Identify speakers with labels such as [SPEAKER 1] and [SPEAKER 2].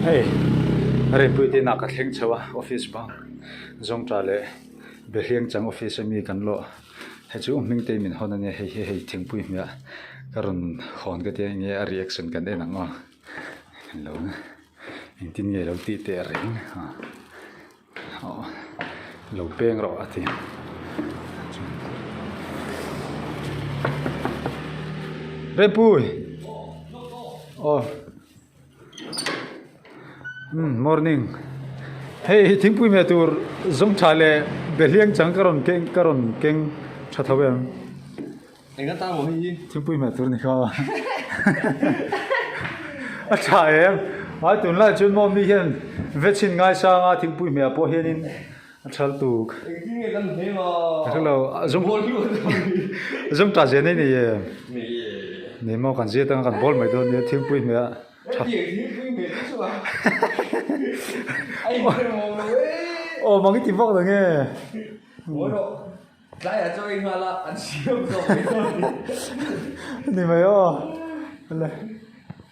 [SPEAKER 1] Hei Rinpuii te inah ka thleng chho a office bang zawngtah leh Behliang chang office ami kan lawh hei chu hming te min hawn ania hei hi hei thingpui hmiah ka rawn hawn ka tia enge a reaction kan en ang aw lo engtin nge lo tih teh reng a aw lo peng rawh a ti Rinpui aw. Umm morning hei hi thingpui hmeh tur zawng tha leh behliang chang ka rawn keng ka rawn keng tha tho em
[SPEAKER 2] eng atan maw hei hi
[SPEAKER 1] thingpui hmeh tur ni kha a tha em ai tunlai chuan maw mi hian vechhin ngaisanga thingpui hmeh ah pawh hianin a thal tuk
[SPEAKER 2] engtin nge kan hmeh ma
[SPEAKER 1] ka hrelo zawng tha zen a ni em ni maw kan zia tanga kan bawl mai dawn nia thingpui hmeh ah Aw mang i ti vak lo nge. Ni mai aw.